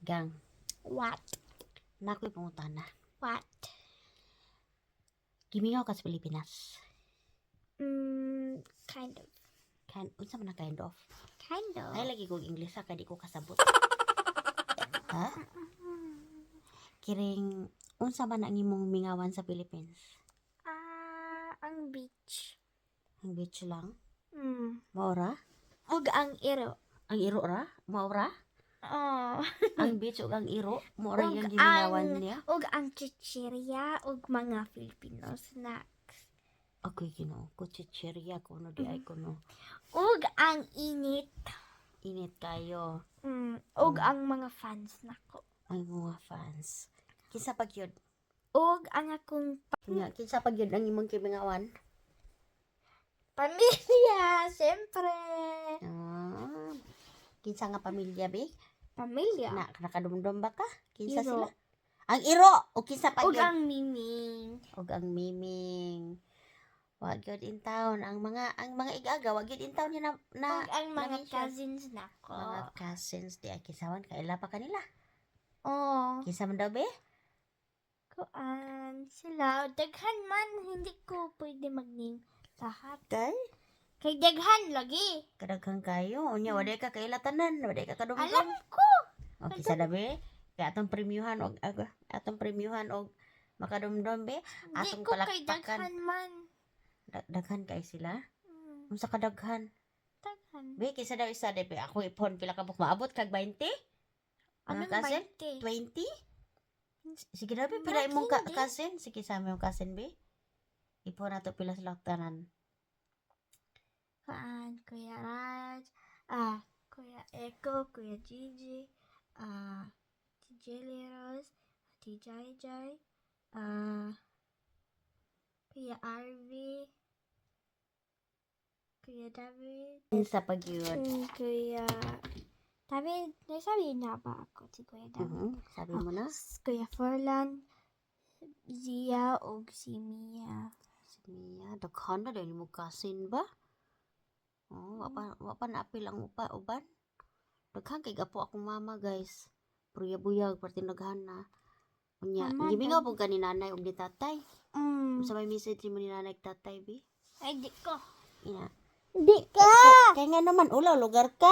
Gang, What? Naa ko'y pangutana. What? Gimingaw ka sa Pilipinas? Kind of. Kind, unsa man ang kind of? Kind of. Ay, lagi kong English ha, kay di ko kasabot. Ha? Kiring, unsa man ang imong mingawan sa Philippines? Ah, ang beach. Ang beach lang? Mm. Mao ra? Ug ang iro. Ang iro ra? Mao ra? Oh. Ang beach ug ang iro? Mao ra Ug yung gimingawan niya? Ug ang chichirya ug mga Filipino snacks. Ako'y Ginoo ko, chichirya ko no, di ay ko no. Ug ang init. Init kayo. Ug ang mga fans nako. Ang mga fans. Kinsa pag yun? Ug ang akong Nya, kinsa pag yun ang imong gimingawan? Pamilya, siyempre. Ah, kinsa nga pamilya, be? Pamilya. Na, nakadumdum ba ka? Kinsa Iro. sila? Ang iro! O kinsa pa Ug yun? ang miming. Og ang miming. Wa gyud in town ang mga igaga, wa gyud in town yun na Ug ang mga na-mention. Cousins nako. Mga cousins di ay kisawan kaila pa kanila. Oh. Kinsa man daw, be? Kuan sila. Daghan man, hindi ko pwede mag-name lahat. Kay Kay daghan lagi. Kadaghan kayo. Unya wa ka kaila tanan, wa ka kadumdum. Alam ko. O kinsa na, be? Kay atong premyuhan og atong premyuhan og makadumdum, be. Hindi Atong ko kay palakpakan. daghan man. Daghan kay sila. Unsa kadaghan? Daghan. Be, kinsa daw isa de, be? Ako ipon pila ka buok, maabot kag 20? Mga Anong cousin? 20? 20? Sige na, be, pila Bakit imong hindi? Cousin? Sige, sa imong cousin, be. Ipon nato pila sila tanan. Kuan, Kuya Raj, ah, Kuya Echo, Kuya Gigi, ah, Ate Jelly Rose, Ate Jai Jai, ah, Kuya RV, Kuya David, Kinsa pag yun? Kuya David, nasabi na ba ako si Kuya David? Mhm, sabi mo na. Kuya Forlan, Zia, ug si Mia. Si Mia, daghan na dahil mo cousin ba? Oh, wa pa naapil ang uban. Daghan kay gapo akong mama, guys. Pero buyag parte daghan na. Unya, Mama, gimingaw pud ka ni nanay ug ni tatay. Unsa may message mo ni nanay ug tatay, bi? Ay, di ko. Ina. Di ka! Kay nga naman ulaw lugar ka.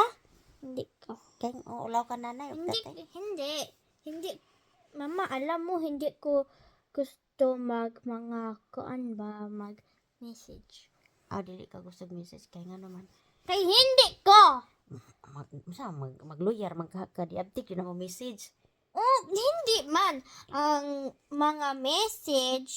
Hindi ko. Kay oh, ulaw ka nanay ug Hindi, tatay. hindi. Hindi. Mama, alam mo, hindi ko gusto mag mga kuan ba, mag message. Ah, dili ka gusto message kay nga naman. Kay hindi ko! Mag unsa mag magluyar man ka di abtik yun mo message. Oh, hindi man. Ang mga message,